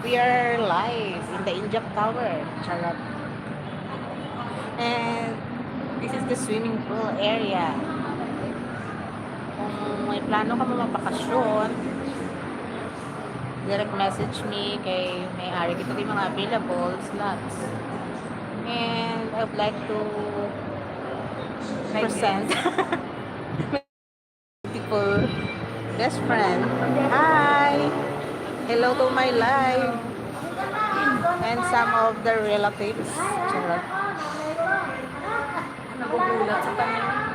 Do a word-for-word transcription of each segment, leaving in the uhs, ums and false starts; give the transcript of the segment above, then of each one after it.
We are live in the Injap Tower. Charot. And this is the swimming pool area. Kung may plano ka mabakasyon, direct message me kay may ari kita di mga available slots. And I would like to present beautiful best friend. Hi! Hello to my live. And some of the relatives. Charot. Nagugulat sa tanan.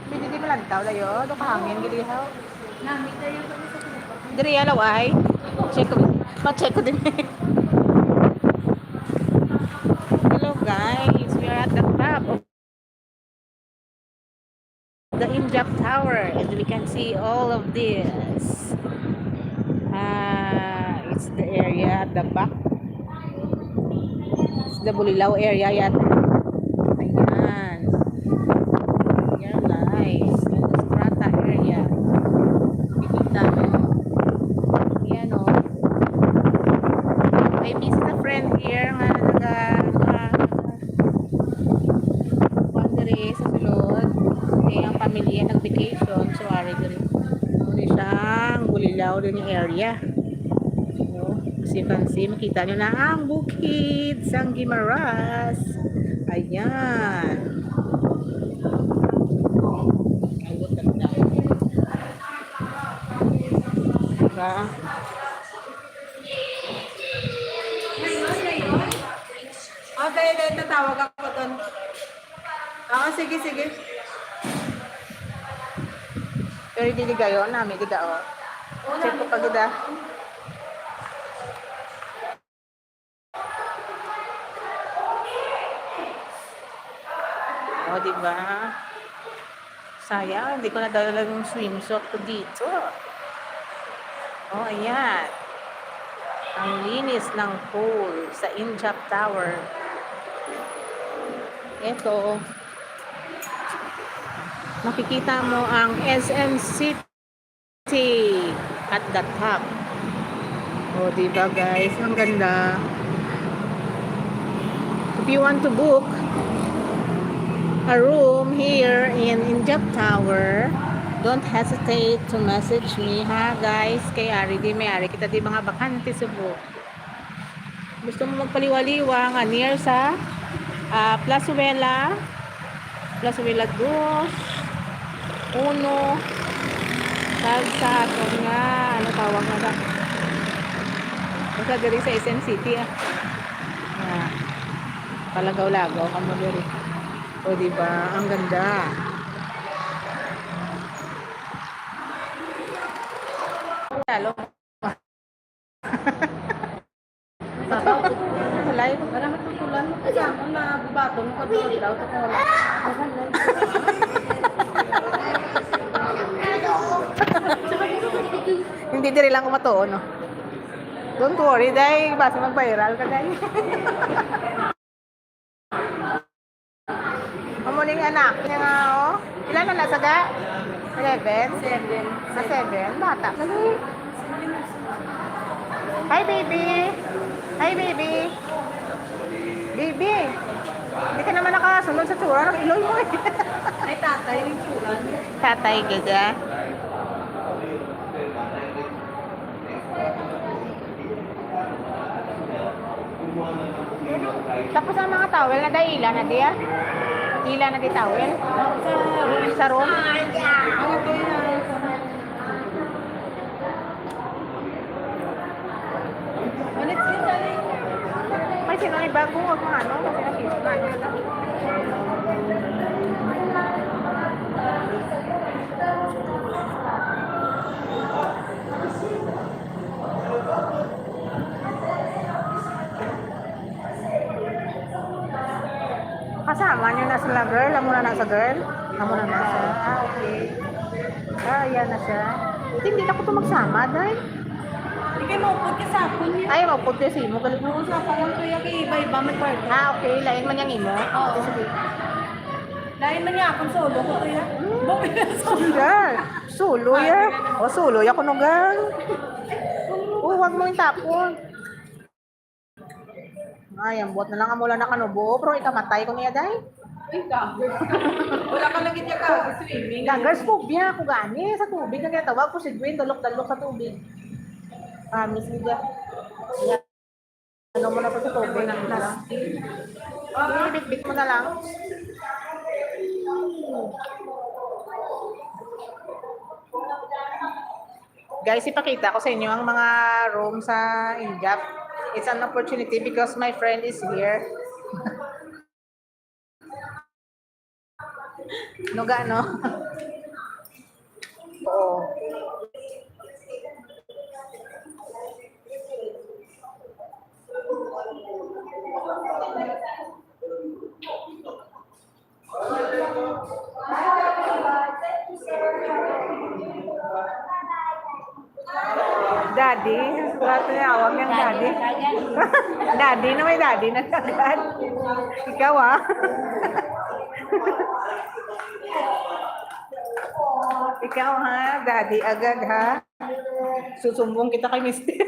Pwede di malantaw dayo. Do kahangin gilihaw. Diri alaw ay. Check ko. Pa-check ko din. Hello guys, we are at the top of the Injap Tower, and we can see all of this. Ah, it's the area at the back. It's the Bulilaw area yata. Ayan. Here, guys. Strata area. Kita nyo. Ayan, oh. I visit a friend here nga naga, ah, kuwan diri sa sulod. Kay ang pamilya nag-vacation, so ari diri. Ano ni siya, ang Bulilaw din yung area. Oh, as you can see, makita nyo na ang bukid sang Guimaras. Ayan. Diba? Oh, dahil, dahil tatawag ako doon. Oo, sige, sige. Pero dili gayo, nami, di ka, oh. Check ko pa gid, ah. Oh, di ba? Sayang, hindi ko nadala yung swimsuit ko dito. Oh, ayan. Ang linis ng pool sa Injap Tower. Ito, makikita mo ang S M City at the top. Oh, di ba, guys? Ang ganda. If you want to book a room here in Injap Tower, don't hesitate to message me, ha, guys? Kay ari di may ari kita di mga bakante Cebu. Gusto mo magpaliwa-liwa nga near sa, ah, Plazuela, Plazuela dos, uno, kag sa aton nga, ano tawag na ba? Basta diri sa S M City, ah. Nga, palagaw-lagaw ka mo diri. O, di ba? Ang ganda. Lalo. Live. Para matutulan mo kasi ako na bubaton ko doon daw. Hindi diri lang ko matuo, no? Don't worry, day. Basta mag-viral ka, day. Amo ning anak niya nga, oh. Ilan na nasaga? Eleven? Seven. Ah, seven. Bata. Dali. Hi, baby. Hi, baby. Baby. Hindi ka naman nakasunod sa tsura ng iloy mo, eh. Ay, tatay, yung tsura niya. Tatay, gada. Tapos ang mga towel na dahil ila na di, ah. Ila na di towel. Sa room. Sa room. Ano to yun? May sino ay bago? Huwag mo ano? Kasi nakita na yun. Kasama niyo na sila, girl? Amo na na sa girl? Amo na na sa... Ah, okay. Ah, ayan na siya. Buti hindi na ko to magsama, day. Hindi kayo maupod ka sa akon niya. Ay, maupod ka sa imo, galing. Oo, sa akon lang to yung iba-iba may kwarto. Ah, okay. Lain man yung imo? Oo. Sige. Lain man niya akon, solo ko to ya. Hmm. Bumili solo. Girl, solo ya. O, solo ya kuno, girl. Huwag mo itapon. Ay, ang buot na lang amo lang nakanubo, pero ikamatay ko niya, day. Ay, gago. Wala ka lagi niya ka swimming. Gagers phobia ako gani sa tubig. Ang ginatawag ko si Gwen, dalok-dalok sa tubig. Promise, Lydia. Ano mo na po sa tubig? Ang plastic. Ibitbit mo na lang. Guys, ipakita ko sa inyo ang mga room sa Injap. It's an opportunity because my friend is here. No, ga, no? Oo. Daddy? Ba't niya awag niyang daddy? Daddy na may daddy na agad. Ikaw, ah. Ikaw, ha? Daddy agad, ha? Susumbong kita kay mister.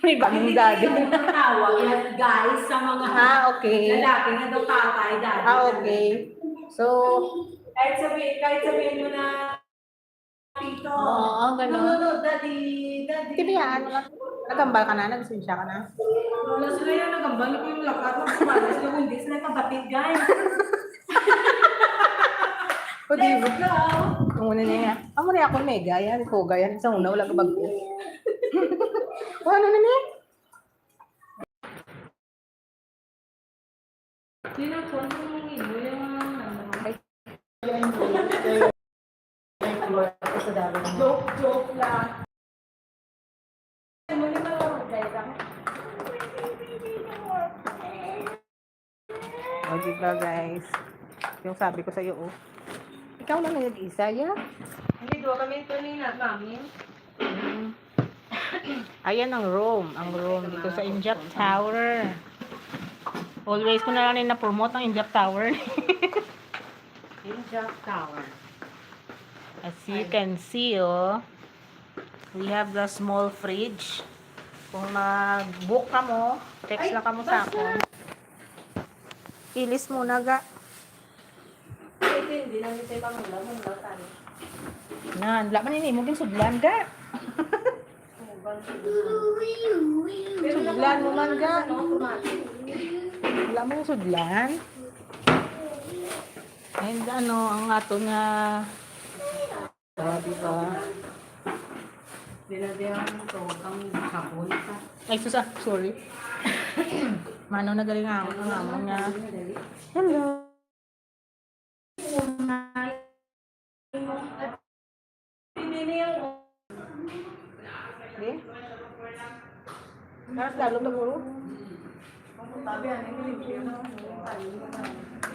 May bagong daddy. Hindi ko tawag yan, guys, sa mga Ah, okay. Lalaki na daw tatay, daddy. Ah, okay. So, kahit sabihin, kahit sabihin mo na, "Tito, Oo, ganun. Lolo, daddy, daddy." Hindi, ano lang. Nagambal ka na, nagsensya ka na. Wala sila yan, nagambal na po yung lakat. Nagambal na sila, hindi sila kabatid, guys. O, di ba? Let's go! Ang una niya. Amo na ako, mega. Yan, koga. Yan, sa una, wala ka bago. O, ano na niya? Yun ang kung ano yung imo, yung mga ano. Joke, joke lang. O, di ba, guys? Yung sabi ko sa'yo, oh. Ikaw lang nag-isa, ya? Hindi, duha kami ito ni na, mami. Mm. Ayan ang room. Ang room dito sa Injap Tower. Always ko na lang na-promote ang Injap Tower. Injap Tower. As you can see, oh. We have the small fridge. Kung mag-book ka mo, text Ay, lang ka mo sa basta. Akon. Ilis muna, ga. Ay, ito, hindi lang ito yung pangulaw, mangulaw tayo. Nan, wala man ini mo ginsudlan, ga. Ano ba ang sudlan? Pero Sudlan mo man, ga. Ano, automatic. Wala mo yung sudlan. And ano, ang ato nga Ah, di ba? Dila, dila, ito, ang sabon sa Ay, sus, ah, sorry. Mano na galing ako ng amo nga. Hello. Di? Mas lalo na, guro.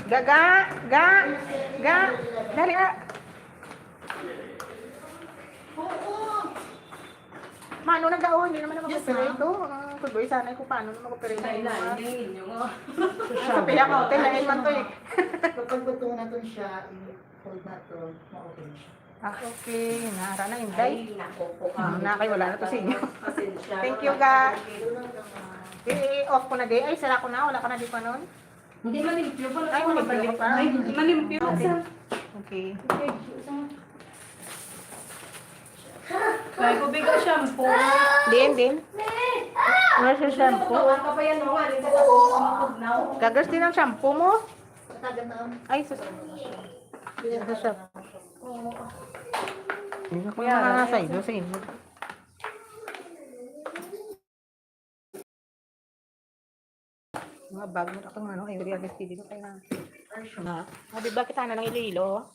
Ga, ga, ga, ga. Dali, ah. Mano na, ga, oh, hindi naman Yes, nag-operate ma'am. To. Ah, tuloy sana kung paano na mag-operate na Ay, yun, lain ah. Yung inyo, oh. Sa pila ka hotel, lain man to, eh. Kapag gusto natin siya, i-hold natin, ma-open siya. Ah, okay. Nara na, Inday. Ay, nako po, Ah, na kay wala na to sa inyo. Pasensya. Thank you, ga. I-off ko na, di. Ay, sira ko na. Wala ka na di pa nun? Hindi malimpyo pa. Ay, malimpyo pa. Ay, malimpyo pa. Okay. Okay. Kaya ko bigo shampoo. Din, din. Ano siya shampoo? Ang kapayan mo, ano yung tatapos mo, tugnaw? Gagas din ang shampoo mo? Ay, sus. Ano siya? Hindi ko Yeah, mga nasa inyo, sa inyo. Mga bag mo, ako nga, no? Ay, hindi, hindi, hindi ko kailangan. Na, ah, di ba kita na ng Iloilo?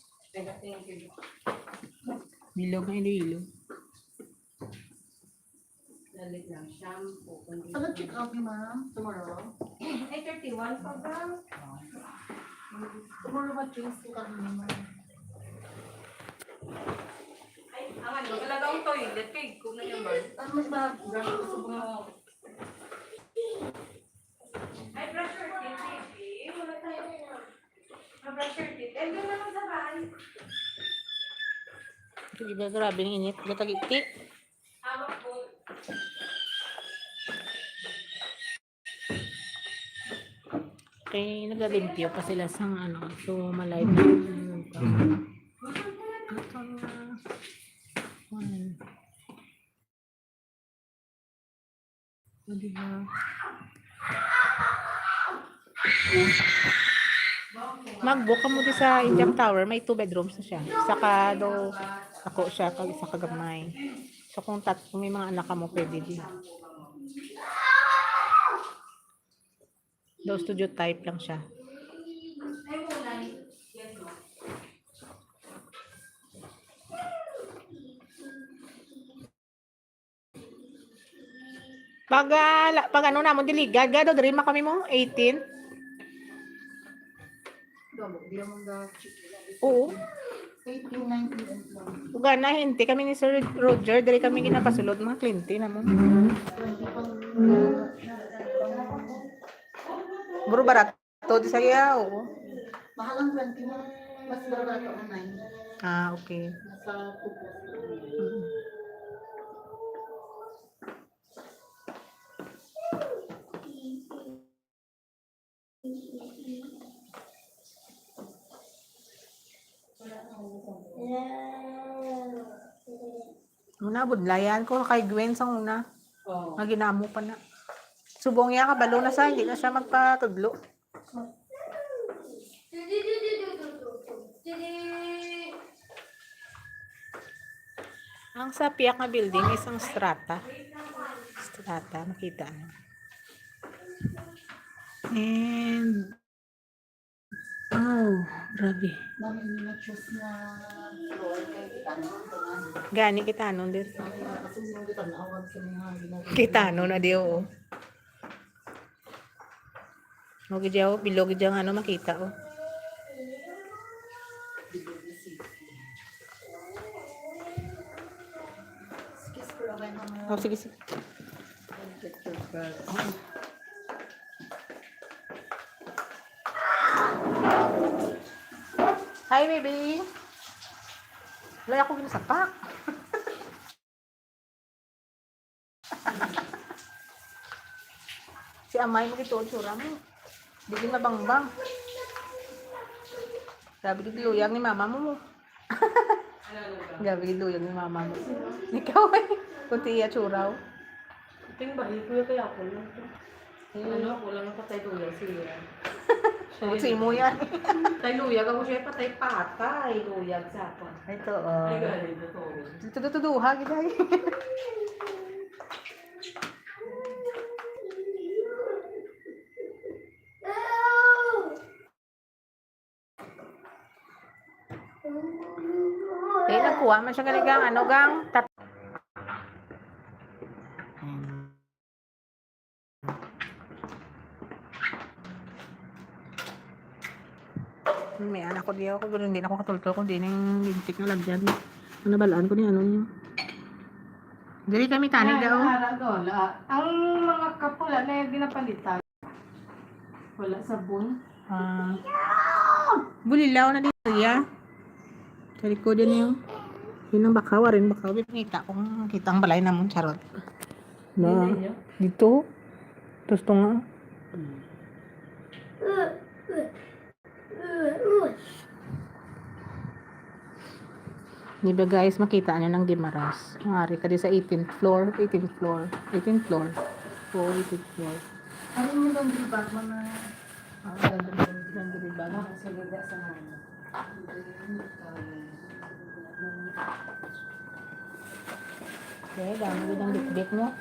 Bilog ng Iloilo. Dali lang, shampoo, conditioner. Ano check out ni ma'am tomorrow? Ay, thirty-one pa ba? Tomorrow mag-change ko kami naman. Ay, ang ano, talaga ang toilet, kay kung na yung bag. Ano mas ba? Gusto mo? Ay, brush your teeth, baby. Wala tayo. Ma-brush your teeth. And doon naman sa bahay. Di ba, grabe ang init. Gatagiti. Hawak po. Kay nagalimpyo pa sila sang ano, so malay na. Ito na. One. O, di ba? Mag-book ka mo di sa Indian Tower, may two bedrooms na siya. Isa ka do ako siya, kag isa ka gamay. So kung tat kung may mga anak ka mo, pwede di. Do studio type lang siya. Pag, ah, la- pag ano namon, dili, gado, diri man kami mo, eighteen. Oo. Uga na, hindi kami ni Sir Roger, diri kami ginapasulod, mga kliyente namon. Buro barato di sa iya, oo. Mahal ang twenty mo. Mas barato ang nine. Ah, okay. Nasa two plus. Mm. Una, budlayan ko kay Gwen sang una. Oo. Nga ginamo pa na. Subong niya, kabalo na sa, hindi na siya magpatudlo. Ang sa piyak nga building is ang strata. Strata, makita na. And, oh, grabe. Dami nila choose na floor kay kita na ang pangalan. Gani, kita nun din. Kasi yung kita na awag sa mga ginagawa. Kita nun na di, oo. Okay, diyaw, bilog diyang ano, makita, oh. Oh, sige, sige. Hi, baby. Wala ako ginasapak. Si amay mo gituod sura mo. Di gid mabangbang. Grabe gid luyag ni mama mo. Grabe gid luyag ni mama mo. Ikaw ay, kunti iya tsura, oh. Ting bahi ko yung kaya ako lang to. Hmm. Ano, ako lang ang patay luyag siya. Kung si mo yan. Patay luyag ako siya, patay patay luyag sa ako. Ito, oh. Ay, galing ko to. Tuduha, giday. Eh, nagkuha man siya gali gang, ano, gang, tat- May anak ko diyo ko, pero hindi na ako katultol kung di ning lintik nga lagyan. Ang nabalaan ko ni ano niyo. Diri kami tanig daw. Ang mga kapula na yung ginapalitan. Wala sabon. Ah. Bulilaw na dito, ya. Sa likod din yung, yun ang bakaw, rin bakaw. Kita kung kita ang balay namon, charot. Na, dito. Gusto nga. Di ba, guys, makita niyo ng Guimaras? Ang ari ka di sa eighteenth floor, eighteenth floor, eighteenth floor. Oo, eighteenth floor. Ano yung laundry bag mo na? Ah, laundry bag. Nakasulod sa mga. Okay, dami din ang bitbit mo.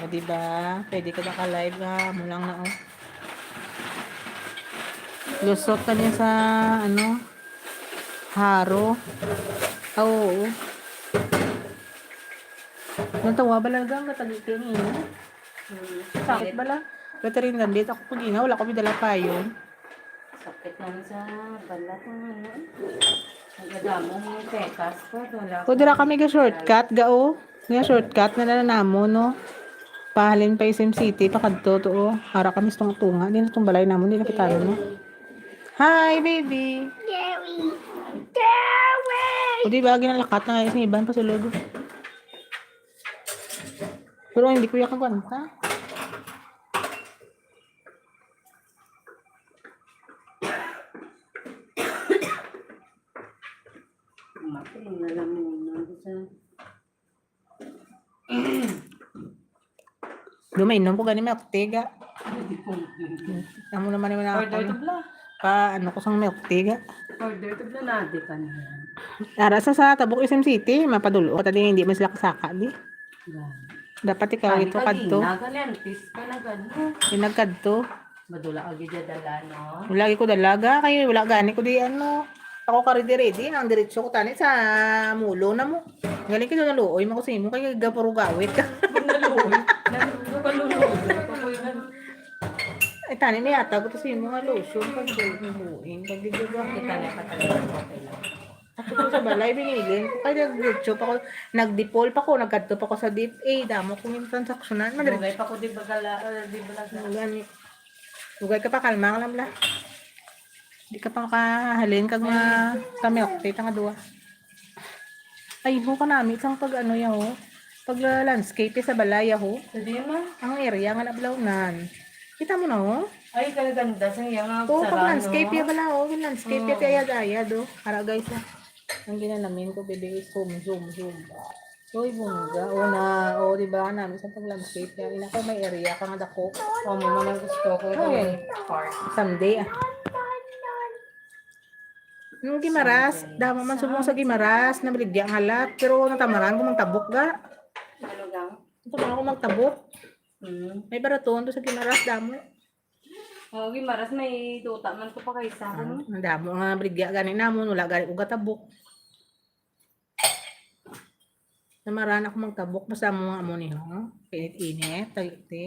O, diba? Pwede ka naka-live, ha? Mo lang na, oh. Lusot ka niya sa, ano, haro. Ah, oo. Natawa ba lang ang katagiti niya? Hmm. Sakit ba lang? Katarina, dito ako pag-inga, wala ko may dala payon. Sakit naman sa balat ng ano. Nagdadamo mo yung pekas ko. Wala ko. O, dira kami ga-shortcut, ga, o. Nga shortcut na na namo, no? Pahalin pa SM City, pakadto to, o. Ara kami sa tunga-tunga. Di na itong balay namo, di na kita, no? Hi, baby! Gary! Gary! O, di ba? Ginalakat na nga yung iban pa sulod. Pero hindi ko yakagwanta. Mati, ang lalamunan ko sa Dumainom ko gani milk tea ga. Amo naman yung mga Order to bla. Pa, ano ko sang milk tea ga. Order to bla na di ka niya. Ara sa, sa Tabok, S M City, mapadulo. Tadi hindi man sila kasaka, di. Yan. Dapat ikaw Kani ito ka kadto. Gina, galiantis ka na gano. Yung nagkadto. Madula ka gid dala, no? Wala gid ko dalaga, kay wala gani ko di ano. Ako ka ready-ready, ang diretso ko tani sa mulo na mo. Galing ka naluoy, mako sa imo, kay gapuro gawit ka. Naluoy. Naluoy. Ay, tani, may atag ko to sa imo nga lotion, pag bubuin, pag gigawa. Kita na, patay na, patay na. Ako to sa balay, binilin ko. Kaya nag-YouTube ako, nag-depol pa ko, nagkadto pa ko sa D F A. Damo ko yung transaksyonan. Madali. Dugay pa ko, di ba, gala, ah, di ba, gala? Gani. Dugay ka pa, kalma ka lang, bla. Di ka pa makahalin kag mga kami, okay, tanga duwa. Ay, ho ka nami, isang pag ano, yaho. Pag, ah, landscape sa balay, yaho. Pwede yun, ma? Ang area nga nablawnan. Kita mo na, ho? Ay, kaganda sa iya nga Oo, pag sarang, landscape, no? Ya bala, oh, yung landscape, Oo. Ya, ayad-ayad, oh. Ara, guys, oh. Ang ginanamin ko, baby, is zoom, zoom, zoom. Uy, bongga. O na, o, di ba, namin sa pag-landscape, ya. Ina ko, may area ka nga dako. O, mo man ang gusto ko, Ay. Yung part. Someday, ah. Yung Gimaras, Someday. Damo man subong sa Gimaras, nabaligya nga lot, pero natamaran ko magtabok, ga. Ano, ga? Natamaran ko magtabok. Hmm. May baraton to sa Gimaras, damo. O, Gimaras, may duta man ko pa kaysa, Ah, ano? Ang damo nga baligya gani namon, wala gani ko gatabok. Namaran ako magtabok, basta mo nga amo ni, ho? Init-init, tagiti.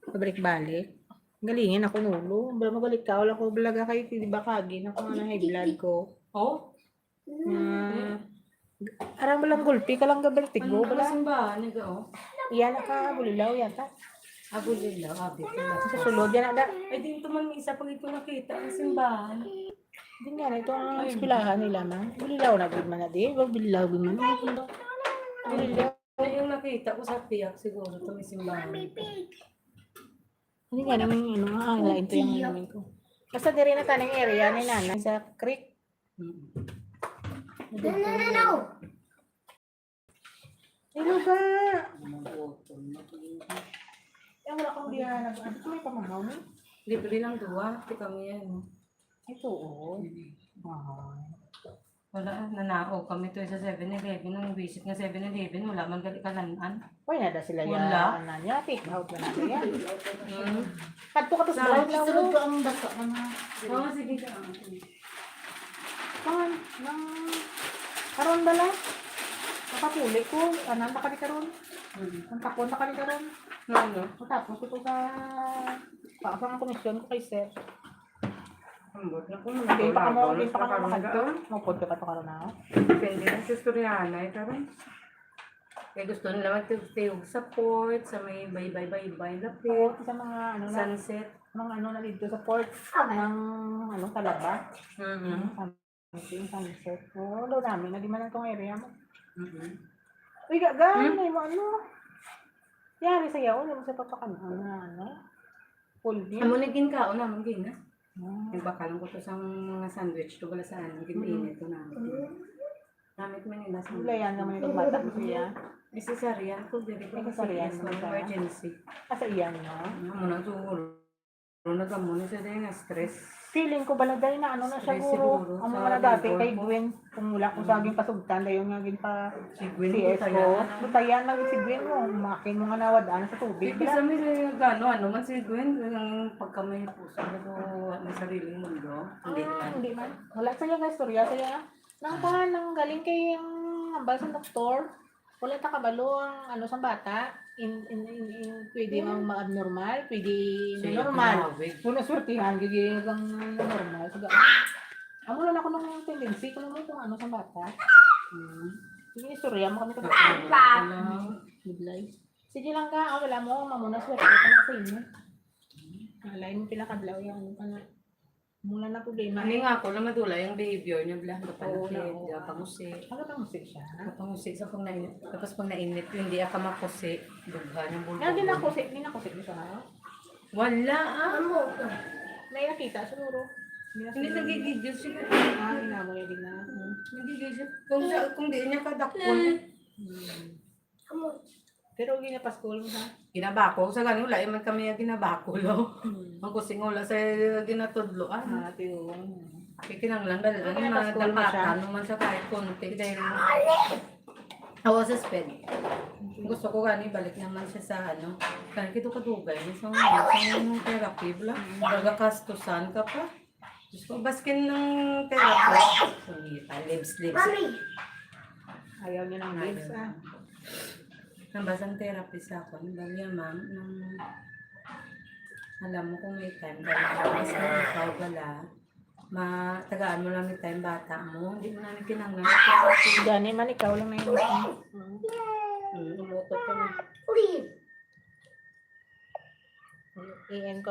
Pabalik-balik. Galingin ako nulo. Bala magalit ka, wala ko balaga kayo, di ba kagi na ko nga na high blood ko. Oh? Ah, arang balang gulpi ka lang gabertigo, Ano bala? Simbahan, nag-, oh? Iya, naka Bulilaw yata. Ah, Bulilaw, abi ko. Sa sulod, yan, ada. Ay, di ito man isa pag ito nakita ang simbahan. Di nga, ito ang Ay. Eskwelahan nila, man. Bulilaw na, good man na, di. Wag Bulilaw, good man. Bulilaw. Ay, yung nakita ko sa piyak siguro, ito may simbahan. Hindi nga naman, ano, ah, lain to yung namin ko. Basta diri na taning area ni nanay sa creek. Mm. Hello, ga. Ang wala kang biyahe na. Ano ko may pamahaw, no? Libre lang duwa. Ito kami yan, no? Ito, oo. Mm. Mahal. Wala, ah, nanao kami to sa Seven Eleven. Ang visit nga Seven Eleven, wala man gali kalanan. Uy, nada sila Wala. Yan. Ano niya, take out na nato yan. Mm. Kadto ka to sa Sa drive na Isulod mo. Ko ang basa ka na. Oo, sige ka. Kan, nang, karon bala? Nakapuli ko, anan na kami karon. Mm. Ang tapon na kami karon. Ano? Tapos ito sa, pa, ang komisyon ko kay sir. Ambot na ko, Hindi pa ka mo, hindi pa ka mo karon makadto. Ga. Mupod ka pa to karon na. Depende lang sa istoryahan na ito rin. Kaya gusto nila magtiyog-tiyog sa port, sa may baybay-baybay na Oo, port, sa mga ano na, sunset. Mga ano na dito sa port, ng ano, Talaba. Mm-hmm. Something, sunset. Oo, daw namin, naging man ang tong area mo. Mm-hmm. Uy, gaga, Hmm? Ano mo, ano? Yari sa yaon, ano sa papakan, ano, ano? Cold beer. Amo na ginkaon naman, gina. Ah. Nagbakal lang ko to sa mga sandwich to, wala saan, ang Mm. Ginainit ko namin. Mm. Namit man nila sa Wala yan naman itong bata ko siya. May cesarean ko, dili ko May cesarean kasi naman siya. Emergency. Ah, sa iyan, no? Ano mo na siguro? Pero nagamo na siya dahil nga stress. Feeling ko bala dahil na ano na siya, Stress guro. Siguro Ang sa mga na dati kay labor ko. Gwen, kung wala ko Mm. saging pasugtan, dahil nga gin pa Si Gwen, C S ko. Butayan na. Butayan lang si Gwen mo. Umakin mo nga nawadaan sa tubig. Di, bisa may gano, ano man si Gwen, ang pagkamay puso, ano, may sariling mundo. Hindi Ah, man. Hindi man. Wala sa iya nga istorya, sa iya. Nang Ah. kuwan, nang galing kay ang hambal sa doktor, wala ta kabalo ang ano sang bata. In, in, in, in, pwede Hmm. mang ma-abnormal, pwede Siya normal. Yung pinawig. Kung naswertihan, gigi ang normal. Sa ga-, amo lang ako nung tendency ko lang kung ano sang bata. Hmm. Sige, istorya mo kami kung Bata, bata lang. Budlay. Sige lang ka, ah, wala mo, mamuna swerte ka na sa inyo. Alay mo pinakadlaw yung ano ka na. Muna na problema. Hindi nga ako na madula yung behavior niya, bla. Ang Oo, panakit, oo. Ang pangusi. Ano bang si siya? Ang pangusi sa pag nainit. Tapos pag nainit, hindi ka mapusi. Dugha niyang bulbul. Lagi na kusi, hindi na kusi siya. Wala ah. May nakita siguro. Hindi nagigigil siya. Ah, hinamo niya din na. Nagigigil siya. Kung, sa, kung di niya kadakpon. Hmm. Pero hindi na Pasko lang ha. Ginabako. Sa gani, wala man kami yung ginabako, lo. Ang kusing wala sa ginatudloan. Ah, tiyo. Kikinanglan ba lang Hindi na na Pasko lang siya. Dalmatan naman sa kahit konti dahil ako sa sped. Gusto ko gani balik naman siya sa ano. Kaya kito kadugay. Sa sa therapy, bla. Gagastusan ka pa. Diyos ko, baskin ng therapy. Sungita, lips, lips. Ayaw niya ng lips ah. Ang basang therapy sa ako, ang bagya, ma'am, nang alam mo kung may time ka na, mas na ikaw pala, matagaan mo lang yung time bata mo, hindi mo na nagkinanglan. Gani man ikaw lang na yun. Hmm, umutok ko na. I-end ko.